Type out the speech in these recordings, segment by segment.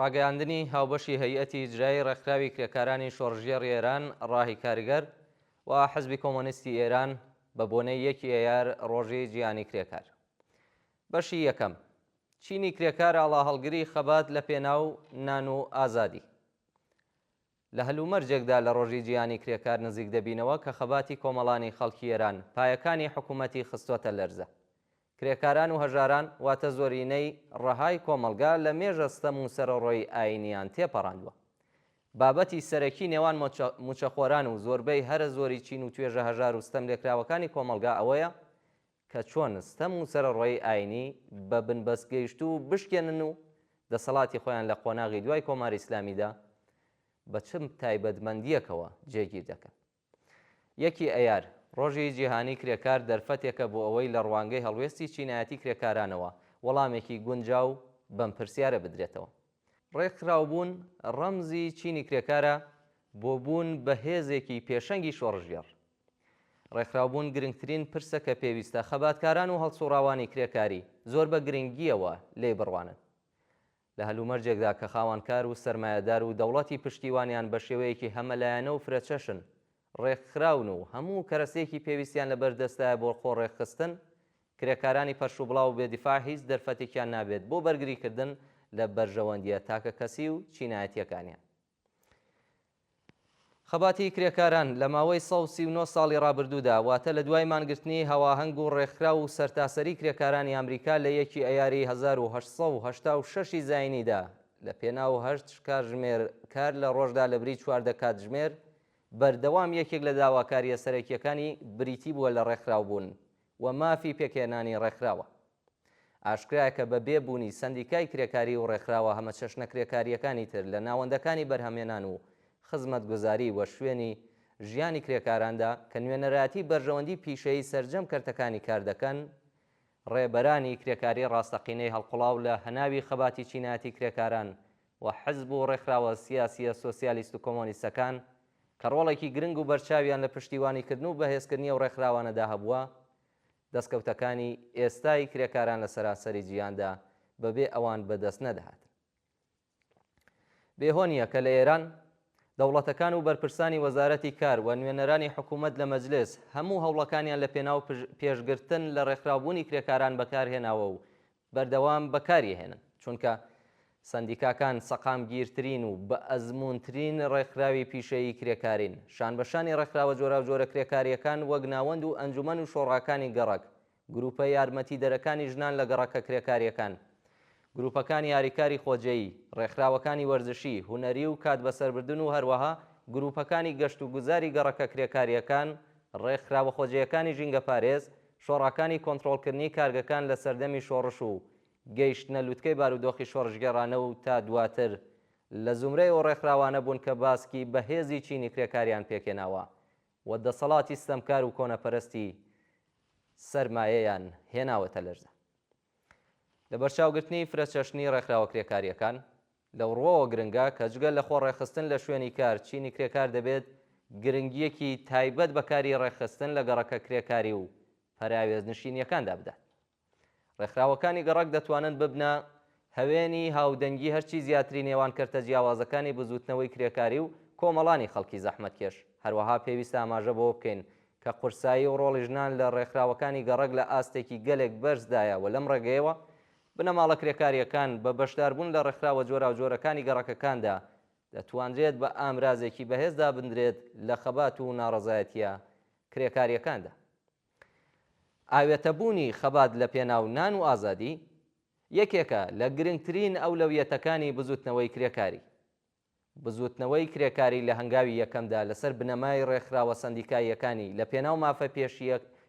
ڕاگەیاندنی هاوبەشی هەیئەتی ئیجرایی ڕێکخراوی کرێکارانی شۆڕشگێڕی ئێران، ڕاهی کارگەر، و حزبی کۆمۆنیستی ئێران بە بۆنەی یەکی ئەیار ڕۆژی جیهانی کرێکار. بەشی یەکەم، چینی کرێکار ئاڵاهەڵگری خەبات لە پێناو نان و ئازادی. لە هەلومەرجێکدا لە ڕۆژی جیهانی کرێکار نزیک دەبینەوە کە خەباتی کۆمەڵانی خەڵکی ئێران پایەکانی حکوومەتی خستۆتە لەرزە. کرێکاران و هەژاران واتە زۆرینەی ڕەهای کۆمەڵگا لە مێژە ستەم و سەرەڕۆیی ئایینیان تێپەڕاندووە. بابەتی سەرەکی نێوان مووچەخۆران و زۆربەی هەرە زۆری چین و توێژە هەژار و ستەملێکراوەکانی کۆمەڵگا ئەوەیە کە چۆن ستەم و سەرەڕۆیی ئایینی بە بنبەست گەیشتوو بشکێنن و دەسەڵاتی خۆیان لە قۆناغی دوای کۆماری ئیسلامیدا بە چ تایبەتمەندییەکەوە جێگیر دەکەن. یەکی ئەیار، ڕۆژی جیهانی کرێکار دەرفەتێکە بۆ ئەوەی لە ڕوانگەی هەڵوێستی چینایەتی کرێکارانەوە وەڵامێکی گونجاو بەم پرسیارە بدرێتەوە. ڕێکخراوبوون ڕەمزی چینی کرێکارە بۆ بوون بە هێزێکی پێشەنگی شۆڕشگێڕ. ڕێکخراوبوون گرنگترین پرسە کە پێویستە خەباتکاران و هەڵسوڕاوانی کرێکاری زۆر بە گرنگییەوە لێی بڕوانن. لە هەلومەرجێکدا کە خاوەنکار و سەرمایەدار و دەوڵەتی پشتیوانیان بە شێوەیەکی هەمەلایەنە و فرەچەشن ڕێکخراون و هەموو کەرەسەیەکی پێویستیان لە بەردەستایە بۆ خۆ ڕێکخستن، کرێکارانی پەرشوبڵاو و بێ دیفاع هیچ دەرفەتێکیان نابێت بۆ بەرگریکردن لە بەرژەوەندییە تاکەکەسی و چینایەتییەکانیان. خەباتی کرێکاران لە ماوەی 139 ساڵی ڕابردوودا، واتە لە دوای مانگرتنی هەواهەنگ و ڕێکخراو و سەرتاسەری کرێکارانی ئامریکا لە یەکی ئەیاری 1886 ی زایینیدا لە پێناو هەشت کاتژمێر کار لە ڕۆژدا لەبری 14 کاتژمێر بەردەوام یەکێک لە داواکارییە سەرەکییەکانی بریتی بووە لە ڕێکخراوبوون و مافی پێکهێنانی ڕێکخراوە. ئاشکرایە کە بە بێ بوونی سەندیکای کرێکاری و ڕێکخراوە هەمەچەشنە کرێکارییەکانی تر لە ناوەندەکانی بەرهەمهێنان و خزمەتگوزاری و شوێنی ژیانی کرێکاراندا کە نوێنەرایەتی بەرژەوەندی پیشەیی سەرجەم کەرتەکانی کار دەکەن، ڕێبەرانی کرێکاری ڕاستەقینەی هەڵقوڵاو لە هەناوی خەباتی چینایەتی کرێکاران و حزب و ڕێکخراوە سیاسییە سۆسیالیست و کۆمۆنیستەکان کە ڕۆڵێکی گرنگ و بەرچاویان لە پشتیوانیکردن و بەهێزکردنی ئەو ڕێکخراوانەدا هەبووە، دەستکەوتەکانی ئێستای کرێکاران لە سەرانسەری جیهاندا بەبێ ئەوان بەدەست نەدەهاتن. بێ هۆ نییە کە لە ئێران، دەوڵەتەکان و بەرپرسانی وەزارەتی کار و نوێنەرانی حکوومەت لە مەجلس هەموو هەوڵەکانیان لە پێناو پێشگرتن لە ڕێکخراوبوونی کرێکاران بەکارهێناوە و بەردەوام بەکاری ئەهێنن، چونکە سەندیکاکان سەقامگیرترین و بەئەزموونترین ڕێکخراوی پیشەیی کرێکارین، شانبەشانی ڕێکخراوە جۆراوجۆرە کرێکارییەکان وەک ناوەند و ئەنجومەن و شۆڕاکانی گەڕەک، گروپە یارمەتیدەرەکانی ژنان لە گەڕەکە کرێکارییەکان، گروپەکانی هاریکاری خۆجێیی، ڕێکخراوەکانی وەرزشی، هونەری و کات بەسەربردن و هەروەها گروپەکانی گەشتوگوزاری گەڕەکە کرێکارییەکان، ڕێکخراوە خۆجێیەکانی ژینگەپارێز، شۆڕاکانی کۆنتڕۆڵکردنی کارگەکان لە سەردەمی شۆڕش و گەیشتنە لوتکەی بارودۆخی شۆڕشگێڕانە و تا دواتر لە زومرەی ئەو ڕێکخراوانە بوون کە باسکی بەهێزی چینی کرێکاریان پێکهێناوە و دەسەڵاتی ستەمکار و کۆنەپەرستی سەرمایەیان هێناوەتە لەرزە. لەبەرچاوگرتنی فرەچەشنی ڕێکخراوە کرێکارییەکان، لەو ڕووەوە گرنگە کە جگە لە خۆ ڕێکخستن لە شوێنی کار، چینی کرێکار دەبێت گرنگییەکی تایبەت بە کاری ڕێکخستن لە گەڕەکە کرێکاری و پەراوێزنشینییەکاندا بدات. ڕێکخراوەکانی گەڕەک دەتوانن ببنە هەوێنی هاودەنگی هەرچی زیاتری نێوان کەرتە جیاوازەکانی بزووتنەوەی کرێکاری و کۆمەڵانی خەڵکی زەحمەتکێش. هەروەها پێویستە ئاماژە بەوە بکەین کە قورسایی و ڕۆڵی ژنان لە ڕێکخراوەکانی گەڕەک لە ئاستێکی گەلێک بەرزدایە و لەم ڕێگەیەوە بنەماڵە کرێکارییەکان بە بەشداربوون لە ڕێکخراوە جۆراوجۆرەکانی گەڕەکەکاندا دەتوانرێت بە ئامرازێکی بەهێز دابندرێت لە خەبات و ناڕەزایەتییە کرێکارییەکاندا. ئاوێتەبوونی خەبات لە پێناو نان و ئازادی یەکێکە لە گرنگترین ئەولەویەتەکانی بزووتنەوەی کرێکاری. بزووتنەوەی کرێکاری لە هەنگاوی یەکەمدا لەسەر بنەمای ڕێکخراوە سەندیکاییەکانی لە پێناو مافە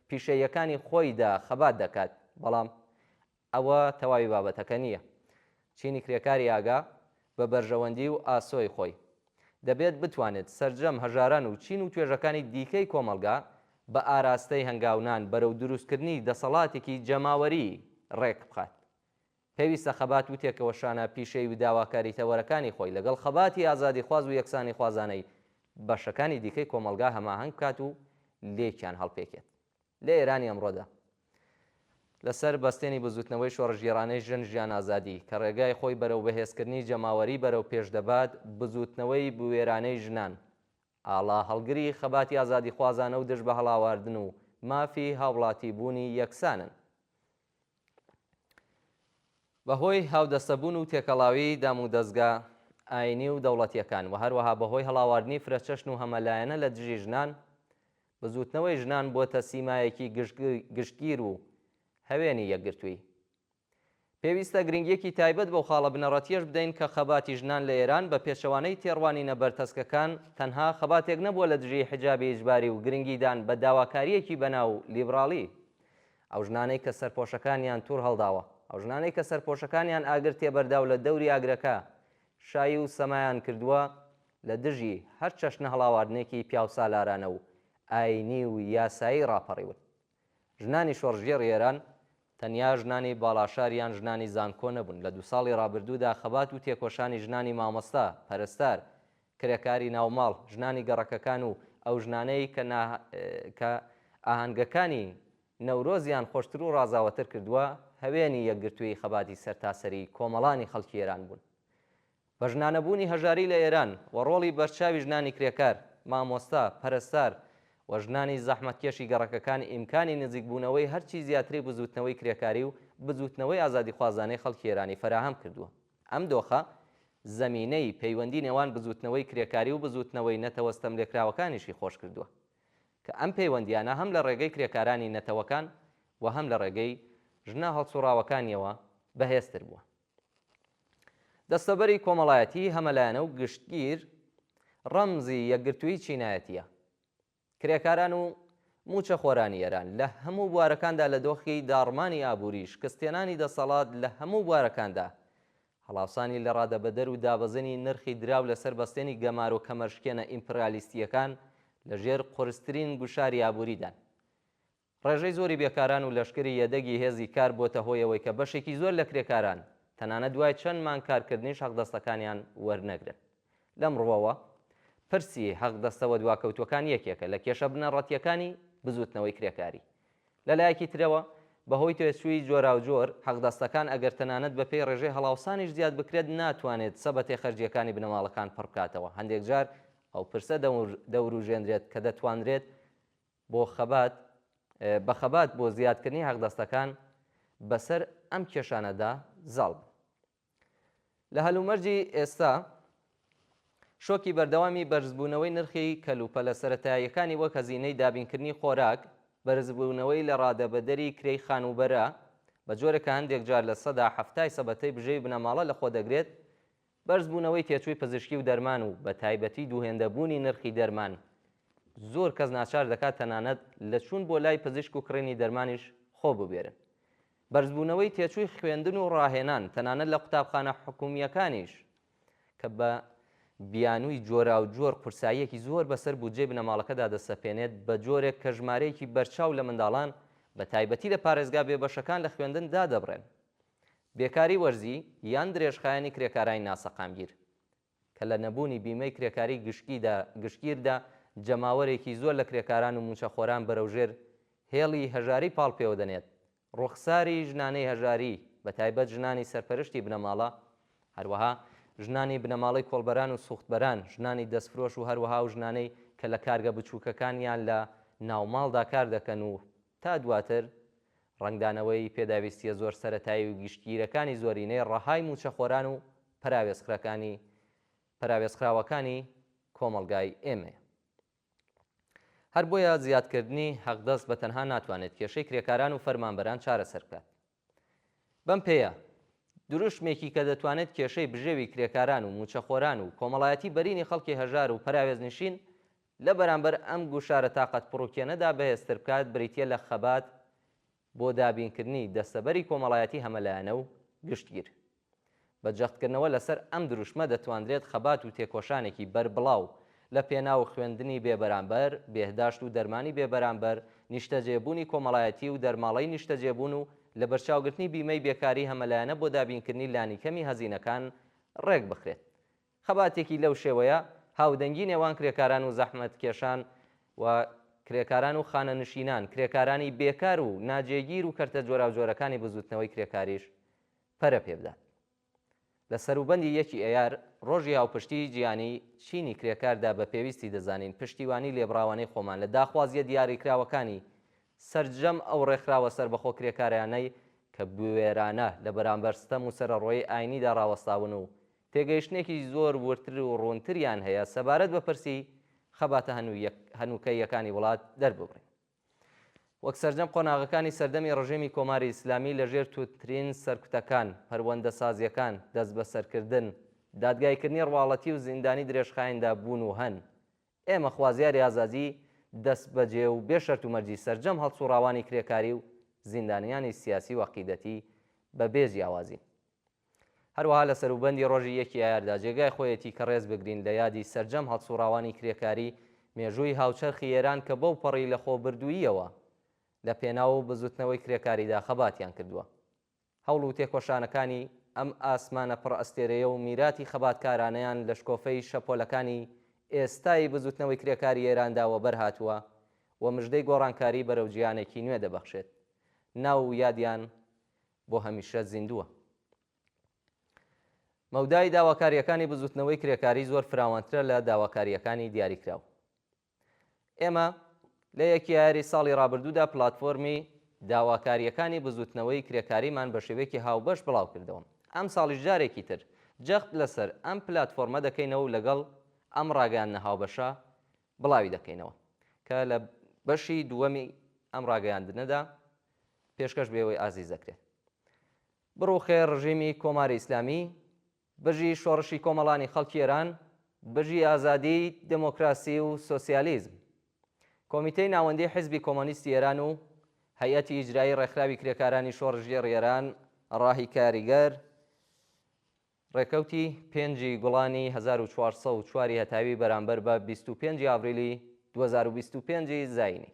پیشەییەکانی خۆیدا خەبات دەکات، بەڵام ئەوە تەواوی بابەتەکە نییە. چینی کرێکاری ئاگا بە بەرژەوەندی و ئاسۆی خۆی، دەبێت بتوانێت سەرجەم هەژاران و چین و توێژەکانی دیکەی کۆمەڵگا بە ئاراستەی هەنگاونان بەرەو دروستکردنی دەسەڵاتێکی جەماوەری ڕێک بخات. پێویستە خەبات و تێکەوەشانە پیشەیی و داواکاری تەوەرەکانی خۆی لەگەڵ خەباتی ئازادیخواز و یەکسانیخوازانەی بەشەکانی دیکەی کۆمەڵگا هەماهەنگ بکات و لێکیان هەڵپێکێت. لە ئێرانی ئەمڕۆدا. لەسەر بەستێنی بزووتنەوەی شۆڕشگێڕانەی ژن ژیان ئازادی، کە ڕێگای خۆی بەرەو بەهێزکردنی جەماوەری بەرەو پێش دەبات، بزووتنەوەی بوێرانەی ژنان، ئاڵا هەڵگری خەباتی ئازادیخوازانە و دژ بە هەڵاواردن و مافی هاوڵاتیبوونی یەکسانن. بەهۆی هاودەستەبوون و تێکەڵاویی دامودەزگا ئایینی و دەوڵەتییەکان و هەروەها بەهۆی هەڵاواردنی فرەچەشن و هەمەلایەنە لە دژی ژنان، بزووتنەوەی ژنان بۆتە سیمایەکی گشتگیر و هەوێنی یەکگرتوویی. پێویستە گرنگییەکی تایبەت بەو خاڵە بنەڕەتییەش بدەین کە خەباتی ژنان لە ئێران بە پێچەوانەی تێڕوانینە بەرتەسکەکان تەنها خەباتێک نەبووە لە دژی حیجابی ئیجباری و گرنگیدان بە داواکارییەکی بەناو لیبراڵی ئەو ژنانەی کە سەرپۆشەکانیان توڕ هەڵداوە، ئەو ژنانەی کە سەرپۆشەکانیان ئاگر تێبەردا و لە دەوری ئاگرەکە شایی و سەمایان کردووە، لە دژی هەر چەشنە هەڵاواردنێکی پیاوسالارانە و ئایینی و یاسایی ڕاپەڕیون. ژنانی شۆڕشگێڕی ئێران تەنیا ژنانی باڵاشار یان ژنانی زانکۆ نەبوون، لە دووساڵی ڕابردوودا خەبات و تێکۆشانی ژنانی مامۆستا، پەرستار، کرێکاری ناوماڵ، ژنانی گەڕەکەکان و ئەو ژنانەی کە کە ئاهەنگەکانی نەورۆزیان خۆشتر و ڕازاوەتر کردووە، هەوێنی یەکگرتوویی خەباتی سەرتاسەریی کۆمەڵانی خەڵکی ئێران بوون. بە ژنانەبوونی هەژاری لە ئێران و ڕۆڵی بەرچاوی ژنانی کرێکار، مامۆستا، پەرستار و ژنانی زەحمەتکێشی گەڕەکەکان ئیمکانی نزیکبوونەوەی هەرچی زیاتری بزووتنەوەی کرێکاری و بزووتنەوەی ئازادیخوازانەی خەڵکی ئێرانی فەراهەم کردووە. ئەم دۆخە زەمینەی پەیوەندی نێوان بزووتنەوەی کرێکاری و بزووتنەوەی نەتەوە ستەملێکراوەکانیشی خۆش کردووە کە ئەم پەیوەندییانە هەم لە ڕێگەی کرێکارانی نەتەوەکان و هەم لە ڕێگەی ژنە هەڵسوڕاوەکانیەوە بەهێزتر بووە. دەستەبەری کۆمەڵایەتی هەمەلایەنە و گشتگیر ڕەمزی یەکگرتوویی چینایەتییە. کرێکاران و مووچەخۆرانی ئێران لە هەموو بوارەکاندا لە دۆخی داڕمانی ئابووری، شکستهێنانی دەسەڵات لە هەموو بوارەکاندا، هەڵاوسانی لەڕادەبەدەر و دابەزینی نرخی دراو لەسەر بەستێنی گەمارۆ کەمەرشکێنە ئیمپڕیالیستییەکان لە ژێر قورسترین گوشاری ئابووریدان. ڕێژەی زۆری بێکاران و لەشکری یەدەگی هێزی کار بۆتە هۆی ئەوەی کە بەشێکی زۆر لە کرێکاران تەنانەت دوای چەند مانگ کارکردنیش حەقدەستەکانیان وەرنەگرن. لەم ڕووەوە پرسی حەقدەستە وەدواکەوتووەکان یەکێکە لە کێشە بنەڕەتییەکانی بزووتنەوەی کرێکاری. لە لایەکی ترەوە بەهۆی تێچووی جۆراوجۆر حەقدەستەکان ئەگەر تەنانەت بەپێی ڕێژەی هەڵاوسانیش زیاد بکرێت ناتوانێت سەبەتەی خەرجییەکانی بنەماڵەکان پڕ بکاتەوە. هەندێک جار ئەو پرسە دەوروژێنرێت کە دەتوانرێت بۆ خەبات بە خەبات بۆ زیادکردنی حەقدەستەکان بەسەر ئەم کێشانەدا زاڵ بن. لە هەلومەرجی ئێستا شۆکی بەردەوامی بەرزبوونەوەی نرخی کەلوپەلە سەرەتاییەکانی وەک هەزینەی دابینکردنی خۆراک، بەرزبوونەوەی لەڕادەبەدەری کرێی خانووبەرە بە جۆرێک کە هەندێک جار لە سەدا حەفتای سەبەتەی بژێوی بنەماڵە لەخۆدەگرێت، بەرزبوونەوەی تێچووی پزیشکی و دەرمان و بە تایبەتی دووهێندەبوونی نرخی دەرمان زۆر کەس ناچار دەکات تەنانەت لە چوون بۆ لای پزیشک و کڕینی دەرمانیش خۆ ببوێرن. بەرزبوونەوەی تێچووی خوێندن و ڕاهێنان تەنانەت لە قوتابخانە حکومییەکانیش کە بە بیانووی جۆراوجۆر قورساییەکی زۆر بەسەر بودجەی بنەماڵەکەدا دەسەپێنێت بە جۆرێک کە ژمارەیەکی بەرچاو لە منداڵان بە تایبەتی لە پارێزگا بێبەشەکان لە خوێندن دادەبڕێن. بێکاری وەرزی یان درێژخایەنی کرێکارانی ناسەقامگیر، کە لە نەبوونی بیمەی کرێکاری گشتیدا گشتگیردا جەماوەرێکی زۆر لە کرێکاران و مووچەخۆران بەرەو ژێر هێڵی هەژاری پاڵ پێوە دەنێت، ڕوخساری ژنانەی هەژاری، بە تایبەت ژنانی سەرپەرشتی بنەماڵە، هەروەها ژنانی بنەماڵەی کۆڵبەران و سوختبەران، ژنانی دەستفرۆش و هەروەها ئەو ژنانەی کە لە کارگە بچووکەکان یان لە ناوماڵدا کار دەکەن و تا دواتر ڕەنگدانەوەی پێداویستییە زۆر سەرەتایی و گشتگیرەکانی زۆرینەی ڕەهای مووچەخۆران و پەراوێزخرەکانی پەراوێزخراوەکانی کۆمەڵگای ئێمەیە. هەر بۆیە زیادکردنی حەقدەست بە تەنها ناتوانێت کێشەی کرێکاران و فەرمانبەران چارەسەر بکات. بەم پێیە دروشمێکی کە دەتوانێت کێشەی بژێوی کرێکاران و مووچەخۆران و کۆمەڵایەتی بەرینی خەڵکی هەژار و پەراوێزنشین لە بەرامبەر ئەم گوشارە تاقەتپڕوکێنەدا بەهێزتر بکات بریتییە لە خەبات بۆ دابینکردنی دەستەبەری کۆمەڵایەتی هەمەلایەنە و گشتگیر. بە جەختکردنەوە لەسەر ئەم دروشمە دەتواندرێت خەبات و تێکۆشانێکی بەربڵاو لە پێناو خوێندنی بێبەرامبەر، بێهداشت و دەرمانی بێبەرامبەر، نیشتەجێبوونی کۆمەڵایەتی و دەرماڵەی نیشتەجێبوون و لەبەرچاوگرتنی بیمەی بێکاری هەمەلایەنە بۆ دابینکردنی لانیکەمی هەزینەکان ڕێکبخرێت. خەباتێکی لەو شێوەیە هاودەنگی نێوان کرێکاران و زەحمەتکێشان و. کرێکاران و خانەنشینان، کرێکارانی بێکار و ناجێگیر و کەرتە جۆراوجۆرەکانی بزووتنەوەی کرێکاریش پەرە پێبدات. لە سەروبەندی یەکی ئەیار، ڕۆژی هاوپشتیی جیهانیی چینی کرێکاردا بە پێویستی دەزانین پشتیوانی لێبڕاوانەی خۆمان لە داخوازییە دیاریکراوەکانی سەرجەم ئەو ڕێکخراوە سەربەخۆ کرێکارانەی کە بوێرانە لە بەرامبەر ستەم و سەرەڕۆیی ئاینیدا ڕاوەستاون و تێگەیشتنێکی زۆر وردتر و ڕوونتریان هەیە سەبارەت بە پرسی خەباتە هەنووکەییەکانی وڵات دەرببڕین. وەک سەرجەم قۆناغەکانی سەردەمی ڕژێمی کۆماری ئیسلامی لە ژێر توندترین سەرکوتەکان، پەروەندەسازییەکان، دەستبەسەرکردن، دادگاییکردنی ڕواڵەتی و زیندانی درێژخایەندا بوون و هەن. ئێمە خوازیاری ئازادیی دەستبەجێ و بێ شەرت و مەرجی سەرجەم هەڵسوڕاوانی کرێکاری و زیندانیانی سیاسی و عەقیدەتی بە بێ جیاوازین. هەروەها لە سەروبەندی ڕۆژی یەکی ئایاردا جێگای خۆیەتی کە ڕێز بگرین لە یادی سەرجەم هەڵسوڕاوانی کرێکاری مێژووی هاوچەرخی ئێران کە بەو پەڕی لەخۆبردووییەوە لە پێناو بزوتنەوەی کرێکاریدا خەباتیان کردووە. هەوڵ و تێکۆشانەکانی ئەم ئاسمانە پڕ ئەستێرەیە و میراتی خەباتکارانەیان لە شکۆفەی شەپۆلەکانی ئێستای بزوتنەوەی کرێکاری ئێراندا وەبەر هاتووە و مژدەی گۆڕانکاری بەرەو جیهانێکی نوێ دەبەخشێت. ناو و یادیان بۆ هەمیشە زیندووە. مەودای داواکارییەکانی بزووتنەوەی کرێکاری زۆر فراوانترە لە داواکارییەکانی دیاریکراو. ئێمە لە یەکی ئایاری ساڵی ڕابردوودا پلاتفۆرمی داواکارییەکانی بزووتنەوەی کرێکاریمان بە شێوەیەکی هاوبەش بڵاوکردەوە. ئەمساڵیش جارێکی تر جەخت لەسەر ئەم پلاتفۆرمە دەکەینەوە و لەگەڵ ئەم ڕاگەیاندنە هاوبەشە بڵاوی دەکەینەوە کە لە بەشی دووەمی ئەم ڕاگەیاندنەدا پێشکەش بە ئێوەی ئازیز دەکرێت. بڕوخێ ڕژیمی کۆماری ئیسلامی، بژی شۆڕشی کۆمەڵانی خەڵکی ئێران، بژی ئازادی، دێمۆکراسی و سۆسیالیزم. کۆمیتەی ناوەندیی حیزبی کۆمۆنیستی ئێران و هەیئەتی ئیجرایی ڕێکخراوی کرێکارانی شۆڕشگێڕی ئێران، ڕاهی کاریگەر، ڕێکەوتی پێنج ی گوڵانی 1404 ی هەتاوی بەرامبەر بە 25 ی ئاڤریلی 2025 ی زایینی.